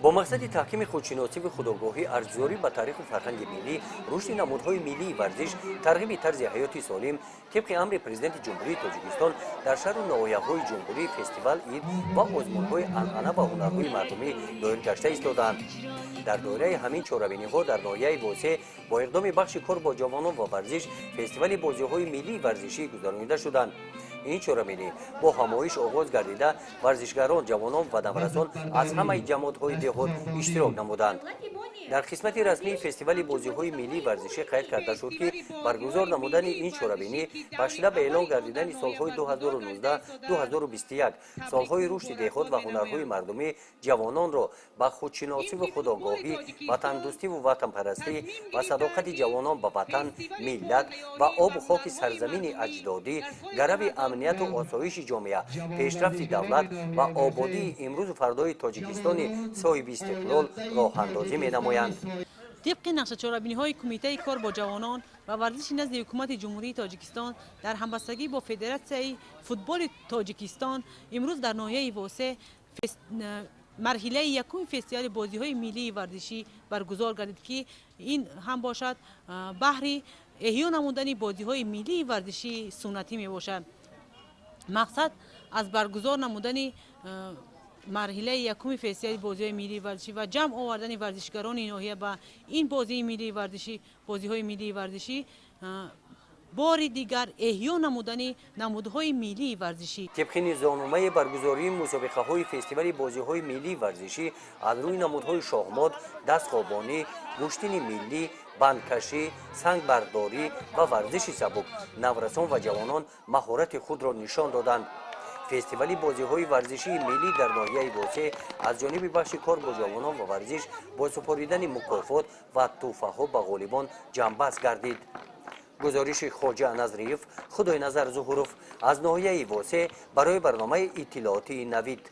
Бо мақсади таҳкими худшиносиву худогоҳӣ, арҷгузорӣ ба таъриху фарҳанги миллӣ, рушди намудҳои миллии варзиш, тарғиби тарзи ҳаёти солим, тибқи амри Президенти Ҷумҳурии Тоҷикистон дар шаҳру ноҳияҳои ҷумҳурӣ фестивал, ид ва озмунҳои анъана ва ҳунарҳои мардумӣ доир гашта истодаанд. Дар доираи ҳамин чорабиниҳо дар ноҳияи Восеъ бо иқдоми бахши кор бо ҷавонон ва варзиш фестивали бозиҳои миллии варзишӣ гузаронида шуданд. Ин чорабинӣ бо ҳамоиш оғоз гардида, варзишгарон, ҷавонон ва наврасон аз ҳамаи ҷамоатҳои деҳот иштирок намуданд. Дар қисмати расмии фестивали бозиҳои миллии варзишӣ қайд карда шуд, ки баргузор намудани ин чорабинӣ бахшида ба эълон гардидани солҳои 2019-2021 солҳои рушди деҳот ва ҳунарҳои мардумӣ, ҷавононро ба худшиносиву худогоҳӣ, ватандӯстиву ватанпарастӣ ва садоқати ҷавонон ба ватан, миллат ва обу хоки сарзамини аҷдодӣ, гарави амнияту осоиши ҷомеа, пешрафти давлат ва ободии имрӯзу фардои Тоҷикистони соҳиби истиқлол роҳандозӣ менамоянд. Тибқи нақшачорабиниҳои Кумитаи кор бо ҷавонон ва варзиши назди Ҳукумати Ҷумҳурии Тоҷикистон дар ҳамбастагӣ бо Федератсияи футболи Тоҷикистон имрӯз дар ноҳияи Восеъ марҳилаи якуми фестивали бозиҳои миллии варзишӣ баргузор гардид, ки ин ҳам бошад баҳри эҳё намудани бозиҳои миллии варзишии суннатӣ мебошад. Мақсад аз баргузор намудани марҳилаи якуми фестивали бозиҳои миллии варзишӣ ва ҷамъ овардани варзишгарони ноҳия ба ин бозии миллии варзишӣ, бозиҳои миллии варзишӣ, бори дигар эҳё намудани намудҳои миллии варзишӣ. Тибқи низомномаи баргузории мусобиқаҳои фестивали бозиҳои миллии варзишӣ аз рӯи намудҳои шоҳмот, дастхобонӣ, гӯштини миллӣ, бандкашӣ, сангбардорӣ ва варзиши сабук наврасон ва ҷавонон маҳорати худро нишон доданд. Фестивали бозиҳои варзишии миллӣ дар ноҳияи Восеъ аз ҷониби бахши кор бо ҷавонон ва варзиш бо супоридани мукофот ва тӯҳфаҳо ба ғолибон ҷамъбаст гардид. Гузориши Хоҷа Назриев, Худойназар Зуҳуров аз ноҳияи Восеъ барои барномаи иттилоотии «Навид».